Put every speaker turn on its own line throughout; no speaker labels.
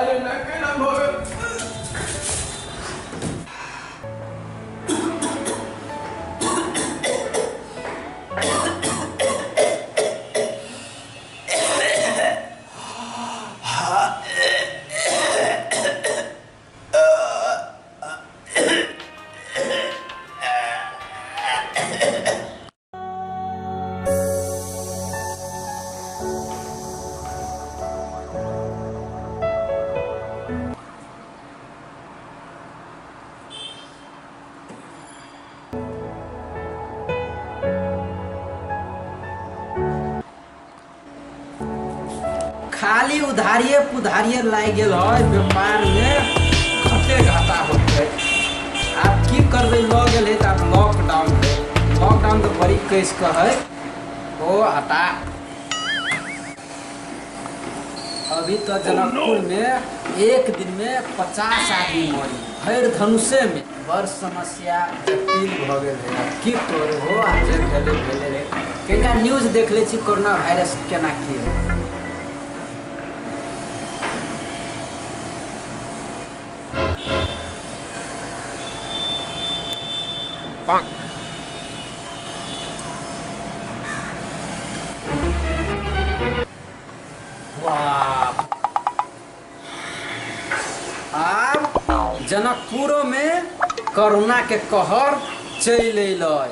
अरे ना केना भऽ गेल।
खाली उधारिये पुधारिये लागि गेल है व्यापार में घटे घाटा होते। आब की करबै, लऽ गेल है तऽ आब लॉकडाउन है। लॉकडाउन तऽ बड़ी कस के है। ओ हटा अभी तो जनकपुर में एक दिन में 50 आदमी मरी भरि धनुषे में। बड़ समस्या जटिल भऽ गेल है। आब की करू हो, आब जे भेलै भेलै रे। कनिका न्यूज देख लै छी कोरोना वायरस केना की है। बाप, आब जनकपुरो में कोरोना के कहर चलि अयलै।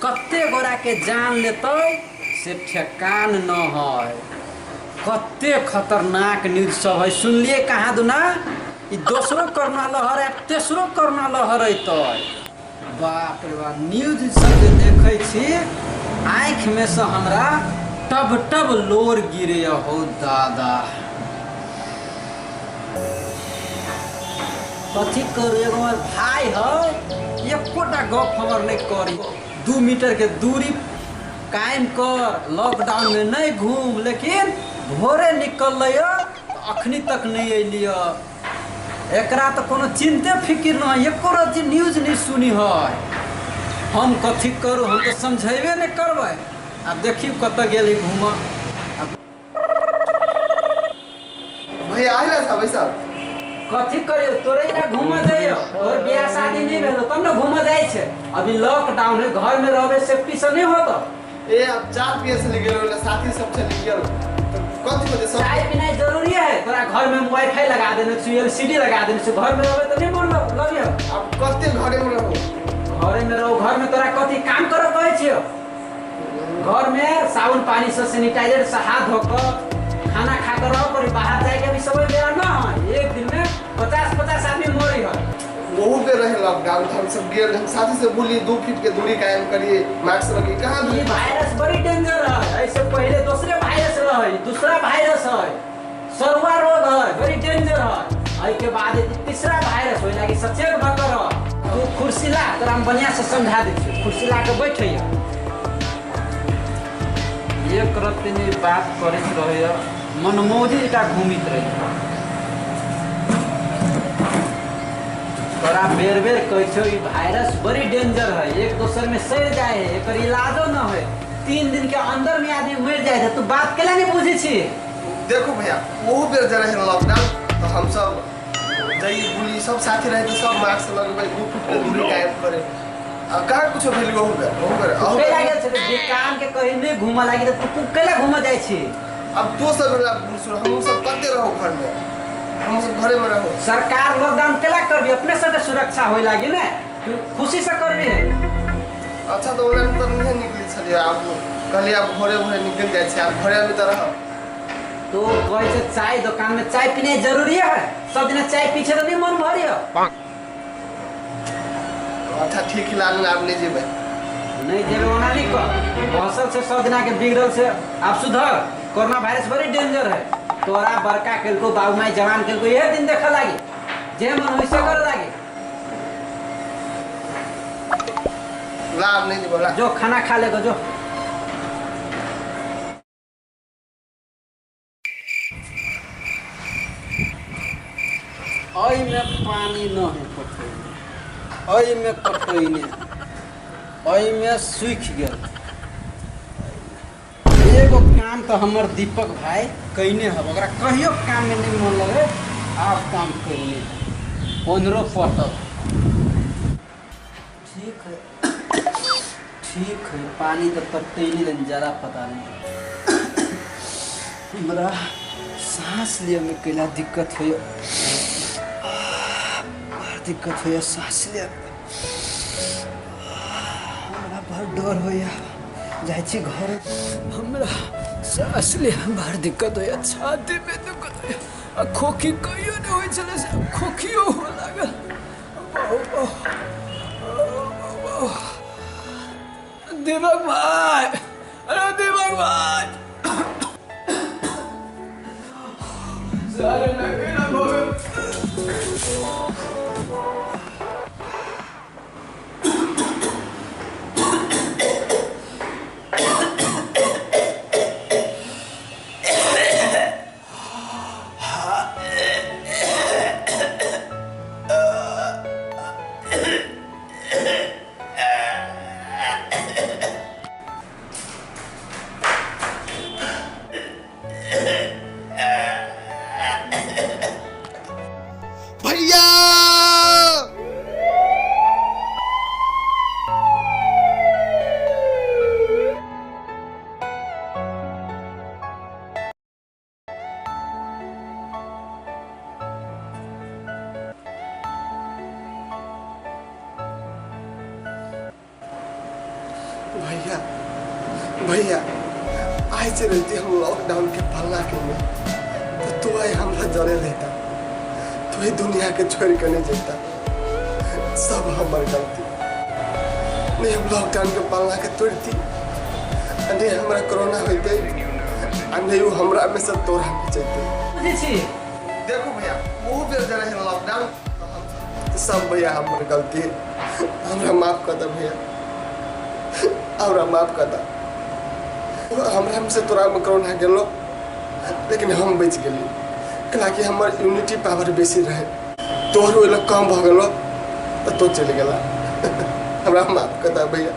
कते गोरा के जान लेतै से ठेकान न है। कते खतरनाक न्यूज सब है। सुनलिए कहाँ दुना ई दोसरो कोरोना लहर है, तेसरो कोरोना लहर अयतै। बाप रे बाप, न्यूज सब जे देखै छी आँखि में से हमरा टब टब लोर गिरे हो दादा। कथी करू, एगो हमर भाई है एकोटा गप हमर नहीं करी। 2 मीटर के दूरी कायम कर, लॉकडाउन में नहीं घूम, लेकिन भोरे निकललै अखनी तक नहीं अलियै। एकरा तऽ कोनो चिंते फिकिर न है, एको रत्ती न्यूज नहीं सुनी है। हम कथी करू, हम तऽ समझेबे नहीं करबै। आब देखियौ कतऽ गेली घूमऽ।
भैया आइल साहब साहब
कथी करियो, तोरे ना घूमऽ जाइयो, तोर बियाह शादी नहीं भेलो तब ना घूमऽ जाइ छै। अभी लॉकडाउन है, घर में रहबे सेफ्टी से नहीं होतो।
ए अब चाय पिए से गेल साथी सब चली गेल तो कथी होते सब।
चाय पीनाइ जरूरी है। तोरा घर में वाईफाई लगा देने छी, एलसीडी लगा देने छी, घर में रहबे तऽ नहीं मन लगियो।
अब कते घरे में रहो,
घरे में रहो। घर में तोरा कथी काम करऽ कहै छियो? घर में साबुन पानी से सैनिटाइजर से हाथ धो कऽ खाना खा कर रहो, पर बाहर जाए के अभी समय बेरा न है। एक दिन में 50-50 आदमी मरी है।
वहू पे रहे लॉकडाउन, हम सब गेल, हम साथी से बोली 2 फीट के दूरी कायम करिए, मास्क लगी। कहाँ
ये वायरस बड़ी डेंजर है। ऐसे पहले दूसरे वायरस रहे, दूसरा वायरस है सरुआ रोग है, बड़ी डेंजर है। एहि के बाद तीसरा वायरस होय लागी सचेत भऽ कऽ रह। तू कुर्सी ला, तोरा हम बढ़िया से समझा दै छियौ। कुर्सी ला के बैठैया। एक रत्ती नहीं बात करैत रहैया, मनमौजी जकाँ घूमित रहैया। तोरा बेर बेर कहै छौ ई वायरस बड़ी डेंजर है, एक दोसर में सड़ जाए है, एकर इलाजो न है। 3 दिन के अंदर में आदमी मर जाए है। तू बात केला नहीं बुझै छी?
देखो भैया वहू बेर जे रहे लॉकडाउन तो हम सब जई बोली सब साथी रहे तो सब मास्क लगबै, 2 फीट के दूरी कायम करे। आ कहाँ कुछो भेल वहू बेर, वहू बेर अहू
केला गेल छै दुकान के कहीं नहीं घूमऽ लागी तऽ तू केला घूमऽ जाइ छी?
अब तो सब हम सब कते रहो घर में, हम सब घरे में रहो।
सरकार लॉकडाउन केला करबी, अपने सबके सुरक्षा होय लागी ने, तू खुशी से करबी है।
अच्छा तो ओना तऽ नहीं निकली छलियै, आब कहलियै आब भोरे भोरे निकल जाइ छै, आब घरे में तऽ रहब।
तो कहै छै चाय दुकान में चाय पीने जरूरी है, सब दिन चाय पीछे तऽ नहीं मन भरियो।
अच्छा ठीक है, लाल आब नहीं जेबै।
नहीं जेबै ओना नहीं कह, बसल से सब दिना के बिगड़ल से आब सुधर। कोरोना वायरस बड़ी डेंजर है। तोरा बड़का केलको, बाबू माई जवान केलको, यह दिन देखे लागी, जे मन होय से करे लागी।
ला आब नहीं जेबै, ला।
जो खाना खा लेगो जो। एहि में पानी न है पटैने, एहि में पटैने, एहि में सूखि गेल। एगो काम तऽ हमर दीपक भाई कयने हब, ओकरा कहियो काम में नहीं मन लगे। आब काम कैले ओनरो पटल। ठीक है ठीक है, पानी तो पटैली लेकिन ज़्यादा पता नहीं। हमरा सांस लिये में कैला दिक्कत हो, बड़ दिक्कत हो सांस लिये, हमरा बड़ डर हो जाइ छी घर। हमरा सांस लिये में बड़ दिक्कत हो, छाती में दिक्कत हो, आ खोखी कहियो नहीं होइ छलै से खोखियो हो लागल। दीपक भाई, अरे दीपक भाई, सारे लगे ना भोगे।
भैया भैया भैया आज से रहती हम लॉकडाउन के पल्ला के में तो तू आई हमरा जरे रहता, तू ही दुनिया के छोड़ के नहीं जाता। सब हमार गलती नहीं, हम लॉकडाउन के पल्ला के तोड़ती नहीं, हमरा कोरोना होते नहीं वो हमरा में सब तोड़ा में जाते। देखो भैया वो बेर जरे है लॉकडाउन, सब भैया हमार गलती, हमरा माफ कर दे भैया, हमरा माफ कर दे। हमरा हमसे तोरा में कोरोना गेलो लेकिन हम बच गेली, कि हमर इम्यूनिटी पावर बेसी रहे, तोहर ओहि कम भऽ गेलो तो चलि गेला। हमरा माफ कर दे भैया।